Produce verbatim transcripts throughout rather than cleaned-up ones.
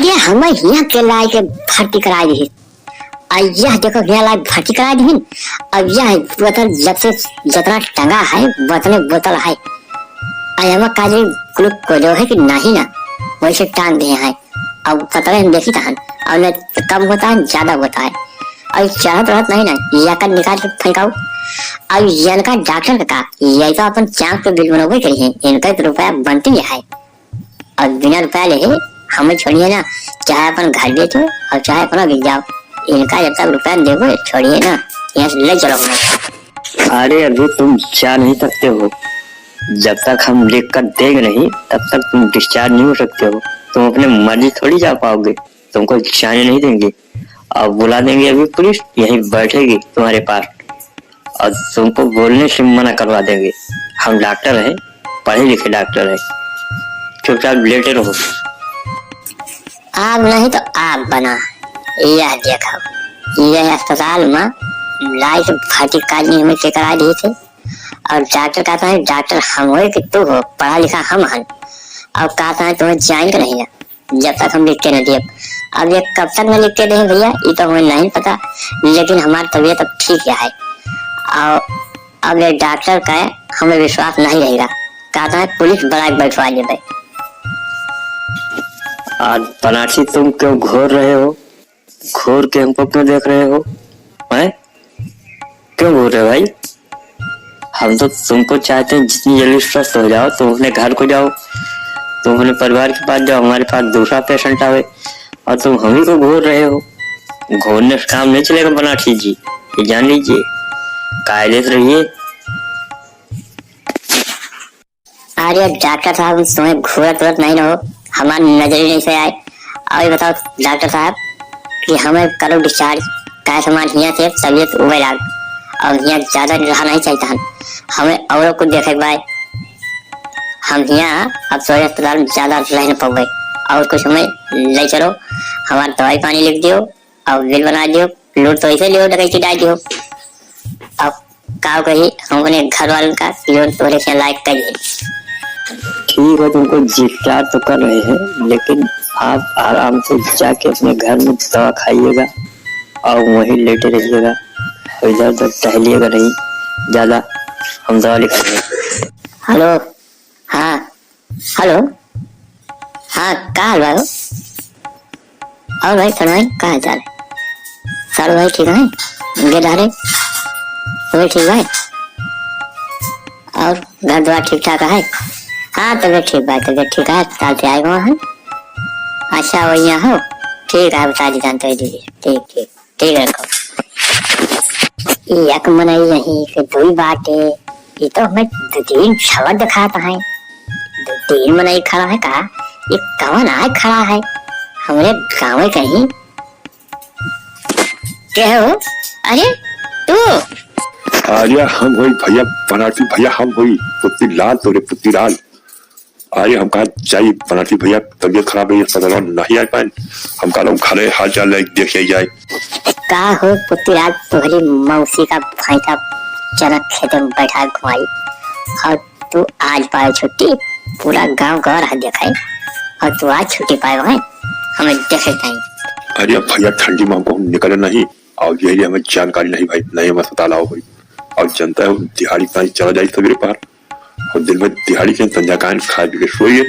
ये हमें हियाँ के लाए के भर्ती कराए दिहिन। आ यह देखो, हियाँ लाए भर्ती कराए दिहिन। अब यह बोतल जब से जतना टंगा है, वतने बोतल है। आ हमें काजल ग्लूकोजो है कि नहीं ना, वैसे टांग दिए हैं। अब पता नहीं, हम देखी तहन, और न कम होता है, ज्यादा होता है। और चढ़त रहत नहीं ना, यकर निकाल के फेंकाऊ। अब यनका डॉक्टर का का, ये तो अपन चाँप के बिल बनोबे करी है, इनका तो रुपया बनती है। और बिना रुपया ले हमें छोड़िए ना, चाहे अपन घर बेचो और चाहे अपना बिक जाओ, इनका जब तक रुपया न देबो, छोड़िए ना, यहाँ से ले चलो हमें। अरे, अभी तुम जा नहीं सकते हो। जब तक हम लिख कर देंगे नहीं, तब तक तुम डिस्चार्ज नहीं हो सकते हो। तुम अपने मर्जी थोड़ी जा पाओगे, तुमको जाने नहीं देंगे। अब बुला देंगे अभी पुलिस, यहीं बैठेगी तुम्हारे पास। और तुमको बोलने से मना करवा देंगे। हम डॉक्टर हैं, पढ़े लिखे डॉक्टर हैं, चुपचाप लेटे रहो। आग नहीं तो आग बना। यह देखो, यह अस्पताल में लाइट फटी काली हमें के करा दी थे। और डॉक्टर कहता है, डॉक्टर हम हो कि तू हो, पढ़ा लिखा हम हन। और कहता है, तुम्हें ज्वाइन का नहीं ना, जब तक हम लिख के न दिए। अब ये कब तक न लिख के दें भैया, ये तो हमें नहीं पता, लेकिन हमारी तबीयत अब ठीक है। और अब ये डॉक्टर का हमें विश्वास नहीं रहेगा, कहता है पुलिस बुला के बैठवा लेबे। आज बनारसी, तुम क्यों घूर रहे हो? घूर के हमको क्यों देख रहे हो? हैं? क्यों घूर रहे हो भाई? हम तो तुमको चाहते हैं जितनी जल्दी स्वस्थ हो जाओ, तुम अपने घर को जाओ, तुम अपने परिवार के पास जाओ, हमारे पास दूसरा पेशेंट आवे और तुम हम ही को घूर रहे हो। घूरने से काम नहीं चलेगा बनारसी जी, ये जान लीजिए, कायदे से रहिए। अरे डॉक्टर साहब, हम तुम्हें घूरत उरत नहीं न हो, हमार नजर ही नहीं से आए। और ये बताओ डॉक्टर साहब कि हमें करो डिस्चार्ज, काहे से हमार हियाँ से तबीयत उबे लाग, और हियाँ ज्यादा रहा नहीं चाहिए हन, हमें औरों कुछ देखे के बाय। हम हियाँ अब तोरे अस्पताल में ज्यादा रह न पउबे, और कुछ हमें ले चलो, हमार दवाई पानी लिख दियो और बिल बना दियो, लूट तो ऐसे लियो, डकैती डाल दियो। अब का कही, हम अपने घर वालन का कि जौन तोहरे से लायक करिए। ठीक है, तुमको डिस्चार्ज तो कर रहे हैं, लेकिन आप आराम से जाके अपने घर में दवा खाइएगा और वहीं लेटे रहिएगा, इधर उधर टहलिएगा नहीं ज्यादा। हम दवा लिख रहे हैं। हेलो, हाँ, हेलो, हाँ, का हाल बा हो? और भाई, सर भाई, का हाल चाल है? सर भाई ठीक है? गे धारे? वो ठीक है? और घर द्वार ठीक ठाक है? हाँ, तबीयत ठीक बा, तबीयत ठीक है, अस्पताल से आए हुआ है। अच्छा, वही यहाँ हो? ठीक है, बता दी जानते दीजिए। ठीक, ठीक। ठीक है, रखो। ई एक मनई यहीं के दुई बाटे, ई तो हमें दू तीन छवा दिखात हैं। दू तीन मनई खड़ा है का? ये कौन आए खड़ा है? हमरे गाँवे कहीं के हो? अरे, तू? अरे, हम होई भैया, बनारसी भैया, हम होई पुत्तीलाल, तोरे पुत्तीलाल। अरे, हम कहा जाई बनारसी भैया, तबीयत खराब है, अस्पताल नहीं आ पाए। हम कहा घरे हाल चाल ले देखे जाए। का हो पुत्तीलाल, तोहरी मौसी का भैंसा चना खेते में बैठा घुमाई और तू आज पाए छुट्टी, पूरा गांव गवा रहा देखे और तू आज छुट्टी पाए भाई, हमें देखे ताई। अरे भैया, ठंडी में हमको हम निकले नहीं और यही हमें जानकारी नहीं भाई, नहीं हम अस्पताल आओ भाई। और जनता है, दिहाड़ी ताई चला जाए सवेरे पहर। और दिन भर दिहाड़ी के संध्या कान खाए पी के सोइए।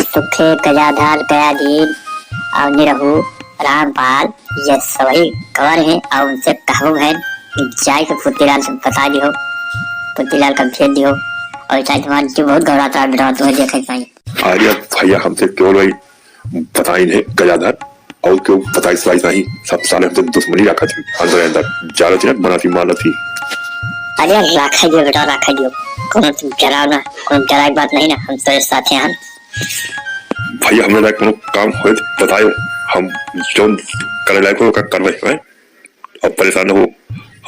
सुखे गजाधर गयाधीन और निरहू रामपाल, ये सभी गवर हैं और उनसे कहू है कि जाए के पुत्तीलाल से बता दियो, पुत्तीलाल का भेज दियो और चाहे तुम्हारा जो बहुत घबराता है बेटा, तुम्हें देखे नहीं। अरे भैया, हमसे क्यों भाई बताई नहीं गजाधर, और क्यों बताई सवाई नहीं, सब साले हमसे दुश्मनी रखा थी अंदर अंदर, जालो थी ना, बनाती मार थी। अरे रखा दियो बेटा, रखा दियो, कोनो तुम डराओ ना, कोनो डराई बात नहीं ना, हम तो साथ हैं। भैया, हमरे लायक कोनो काम होए तो बतायो, हम जौन करे लायक हो, ओका करवाई, हैं? अब परेशान न हो,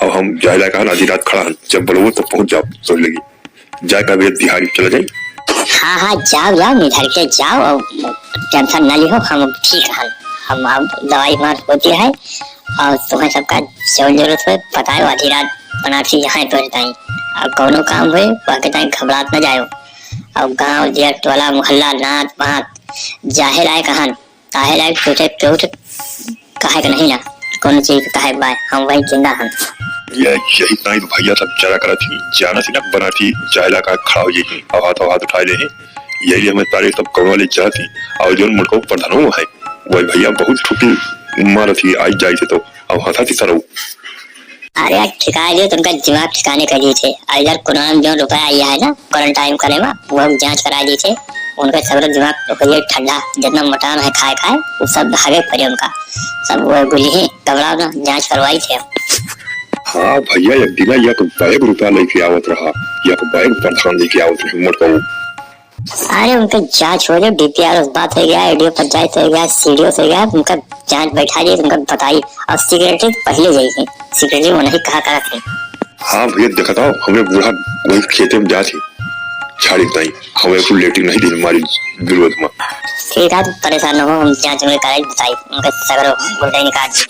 अब हम जाए लायक हन, आधी रात खड़ा हन, जब बोलबो तब पहुंच जाओ, सोच लेगी। जाए का भैया दिहाड़ी चला जाए। हाँ, हाँ, जाओ, जाओ, निधर के जाओ, और टेंशन ना लिहो, हम ठीक हन, हम अब दवाई मार होती है, और तुम्हें सबका जौन जरूरत होए बताओ, आधी रात बनारसी यहाँ पहुँच ताई, और कोनो काम होए, वह के ताई घबरात न जाओ, और गाँव, देर, टोला, मोहल्ला, नात, पात, जाहे लायक हन, काहे लायक टूटे टूट कहे के नहीं ना, कोनो चीज के कहे के बाय, हम वही जिंदा हन। ये यही ताई तो भैया सब जरा करत ही, जाना थी ना बना थी, जाए लायक खड़ा हो जाई, अब हाथ, अब हाथ उठाए ले ही, यही हमें तारे सब कौन वाले जात ही, और जोन मुड़को प्रधानो है, वही भैया बहुत ठुकी मारत ही, आई जाए से तो, अब हंसा थी सरो। अरे यार, ठिकाए दियो, तो उनका दिमाग ठिकाने कर दिए थे। और इधर कोरोना में जो रुपया आया है ना, क्वारंटाइन करे में, वो हम जांच करा दिए थे। उनका सगरो दिमाग हो गया ठंडा, जितना मोटान है खाए खाए, वो सब भागे पड़े उनका। सब वो गुली ही घबराओ ना, जांच करवाई थे हम। हाँ भैया, एक दिना एक बैग रुपया लेके आवत रहा, एक बैग प्रधान लेके आवत रहे, मोट कहू। अरे उनके जांच हो गया, डीपीआर बात हो गया, एडीओ पंचायत हो गया, सीडीओ हो गया, उनका जांच बैठा दिए, उनका बताई। और सिक्योरिटी पहले जाई थी, सिक्योरिटी वो नहीं कहा करा थे। हाँ भैया, देखता हूँ, हमें बूढ़ा वही खेते में जात ही, झाड़ी ताई, हमें कुल लेटिंग नहीं दी हमारी विरोध में। ठीक है, परेशान न हो, हम जांच में कराई बताई, उनके सगरो गुंडे निकाल दी।